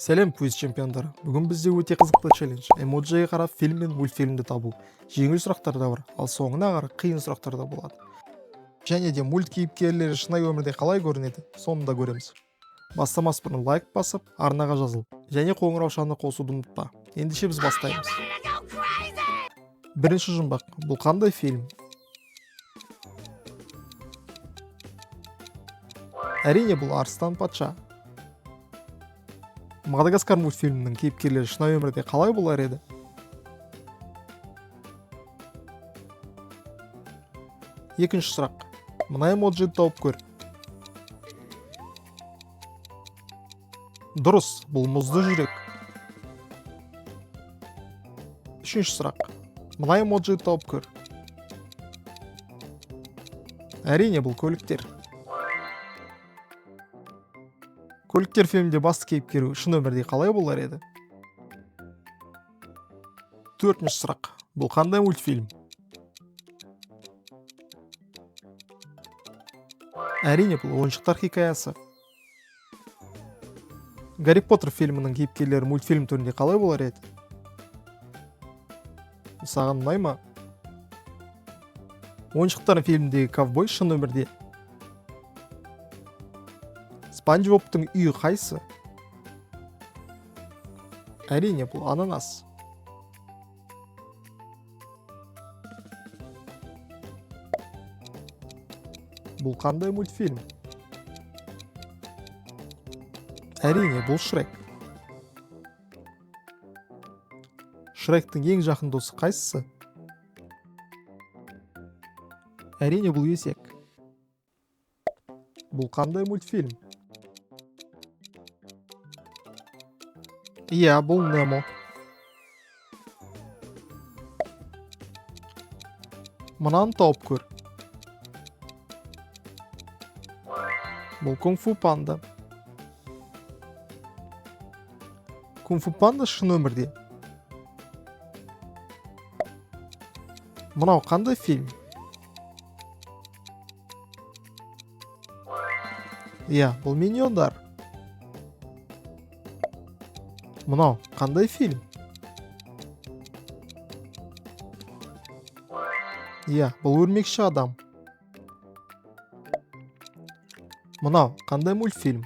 Сәлем, квиз чемпиондары! Бүгін бізде өте қызықты челлендж: эмоджиге қарап фильм мен мультфильмді табу. Жеңіл сұрақтар да бар, ал соңына қарай қиын сұрақтар да болады. Және де мульт кейіпкерлері шынайы өмірде қалай көрінеді, соны да көреміз. Бастамас бұрын лайк басып, арнаға жазыл және қоңыраушаны қосуды ұмытпа. Ендеше біз бастаймыз. Бірінші жұмбақ: бұл қандай фильм? Әрине, бұл «Арыстан патша». «Мадагаскар» мультфильмінің кейіпкерлері шынайы өмірде қалай болар еді? Екінші сұрақ: мына эмоджиді тауып көр. Дұрыс, бұл мұзды жүрек. Үшінші сұрақ: мына эмоджиді тауып көр. Әрине, бұл көліктер. «Көліктер» фильмінде басты кейіпкер шын өмірде қалай болар еді? Төртінші сұрақ: бұл қандай мультфильм? Әрине, бұл «Ойыншықтар хикаясы». «Гарри Поттер» фильмінің кейіпкерлері мультфильм түрінде қалай болар еді? Саған ұнай ма? «Ойыншықтар» фильміндегі ковбой шын өмірде? Спанч Бобтың үйі қайсы? Әрине, бұл ананас. Бұл қандай мультфильм? Әрине, бұл «Шрек». Шректің ең жақын досы қайсысы? Әрине, бұл есек. Бұл қандай мультфильм? Иә, бұл «Немо». Мынаны тауып көр. Бұл «Кунг фу Панда». «Кунг фу Панда» шын өмірде? Мынау қандай фильм? Иә, бұл «Миньондар». Мынау қандай фильм? Иә, бұл «Өрмекші адам». Мынау қандай мультфильм?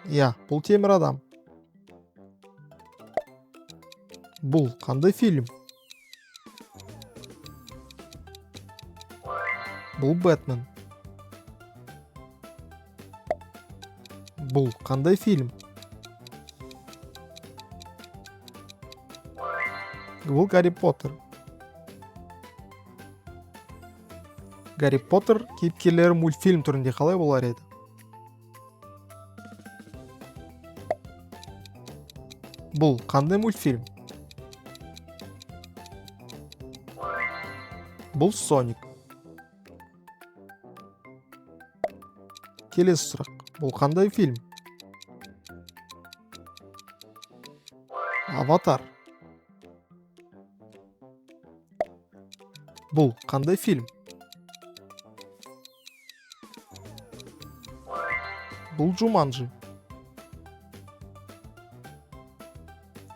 Иә, бұл «Темір адам». Бұл қандай фильм? Бұл «Бэтмен». Бұл қандай фильм? Бұл «Гарри Поттер». «Гарри Поттер» кейіпкерлері мультфильм түрінде қалай болар еді? Бұл қандай мультфильм? Бұл «Соник». Келесі сұрақ: бұл қандай фильм? «Аватар». Бұл қандай фильм? Бұл «Джуманджи».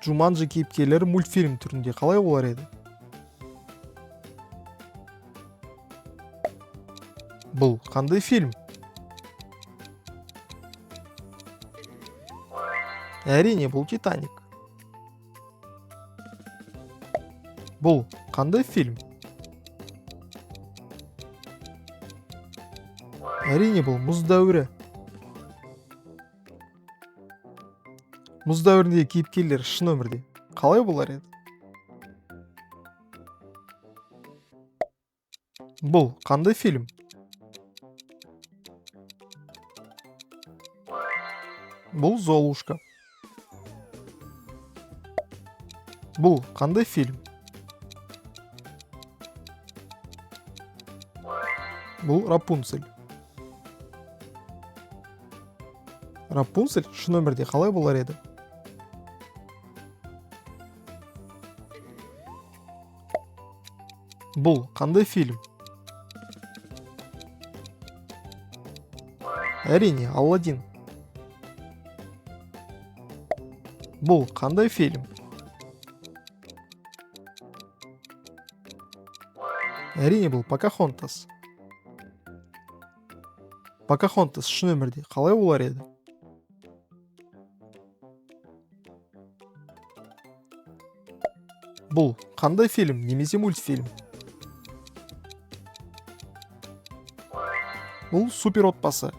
«Джуманджи» кейіпкерлері мультфильм түрінде қалай болар еді? Бұл қандай фильм? Әрине, бұл «Титаник». Бұл қандай фильм? Әрине, бұл «Мұз дәуірі». «Мұз дәуіріндегі» кейіпкерлер шын өмірде қалай болар еді? Бұл қандай фильм? Бұл «Золушка». Бұл қандай фильм? Бұл «Рапунцель». Рапунцель шын өмірде қалай болар еді? Бұл қандай фильм? Әрине, Алладин. Бұл қандай фильм? Әрине, бұл Покахонтас. Покахонтас шын өмірде қалай болар еді? Бұл қандай фильм немесе мультфильм? Бұл Супер отбасы.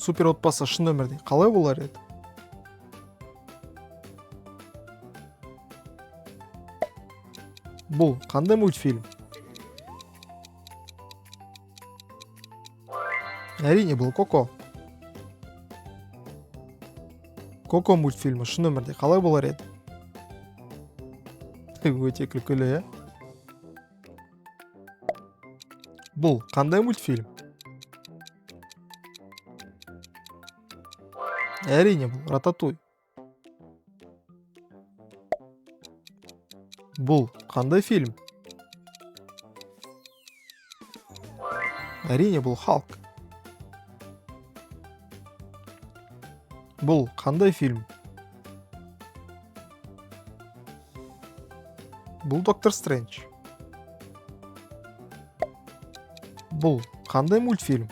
Супер отбасы шын өмірде қалай болар еді? Бұл қандай мультфильм? Әрине, бұл Коко. Коко мультфильмі шын өмірде қалай болар еді? Өте күлкілі, иә? Бұл қандай мультфильм? Әрине, бұл Рататуй. Бұл қандай фильм? Әрине, бұл Халк. Бұл қандай фильм? Бұл Доктор Стрэндж. Бұл қандай мультфильм?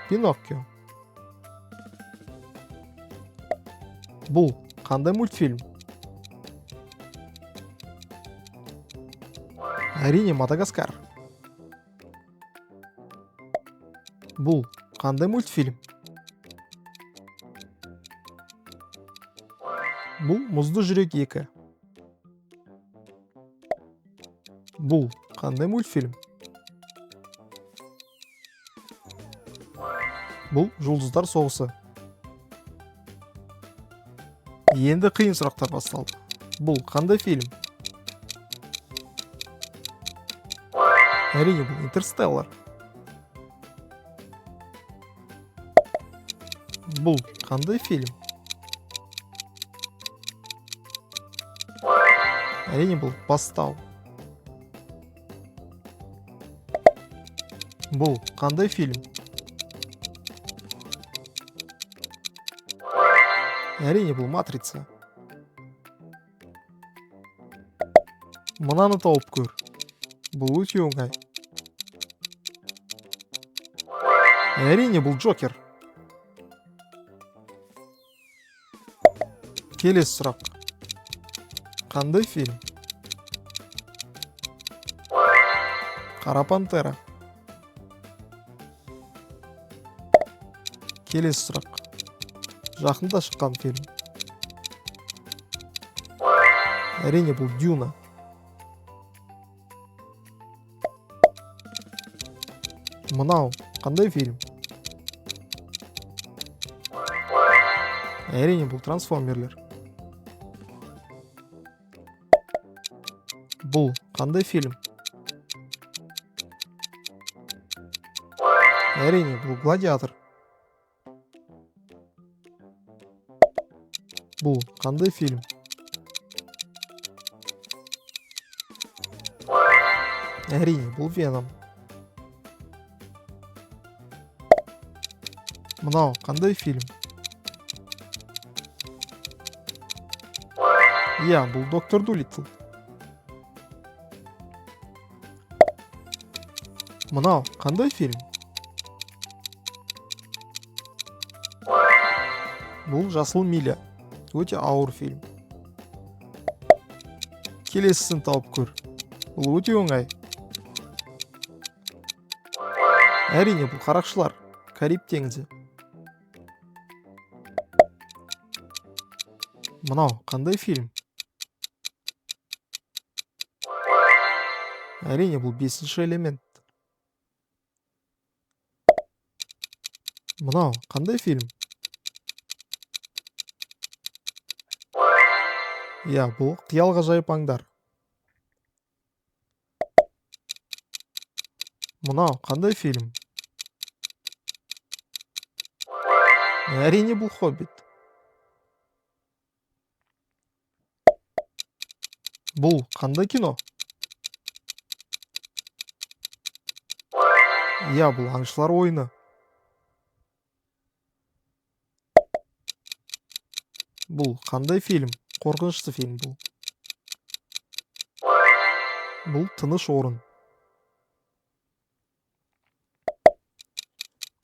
Пиноккио. Бұл қандай мультфильм? Әрине, Мадагаскар. Бұл қандай мультфильм? Бұл Мұзды жүрек 2. Бұл қандай мультфильм? Бұл Жұлдыздар соғысы. Енді қиын сұрақтар басталды. Бұл қандай фильм? Әрине, бұл Интерстеллар. Бұл қандай фильм? Әрине, бұл Бастау. Бұл қандай фильм? Әрине, бұл Матрица. Мынаны тауып көр. Бұл өте оңай. Әрине, бұл Джокер. Келесі сұрақ. Қандай фильм? Қара пантера. Келесі сұрақ. Жақында шыққан фильм. Әрине, бұл Дюна. Мынау қандай фильм? Әрине, бұл Трансформерлер. Бұл қандай фильм? Әрине, бұл Гладиатор. Бұл қандай фильм? Әрине, бұл Веном. Мынау қандай фильм? Иә, бұл Доктор Дулиттл. Мынау қандай фильм? Бұл Жасыл миля. Өте ауыр фильм. Келесісін тауып көр. Бұл өте оңай. Әрине, бұл Қарақшылар. Кариб теңізі. Мынау қандай фильм? Әрине, бұл Бесінші элемент. Мынау қандай фильм? Иә, бұл Қиял ғажайып аңдар. Мынау қандай фильм? Әрине, бұл Хоббит. Бұл қандай кино? Иә, бұл аңшылар ойыны. Бұл қандай фильм? Қорқынышты фильм бұл. Бұл тыныш орын.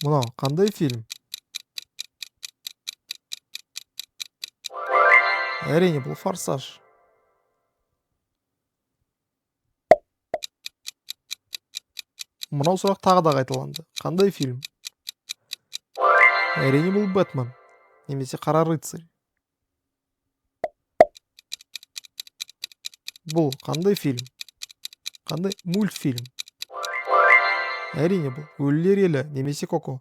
Мынау қандай фильм? Әрине, бұл «Форсаж». Мынау сұрақ тағы да қайталанды. Қандай фильм? Әрине, бұл «Бэтмен» немесе «Қара рыцарь». Бұл қандай фильм? Қандай мультфильм? Әрине, бұл «Өлілер елі» немесе «Коко».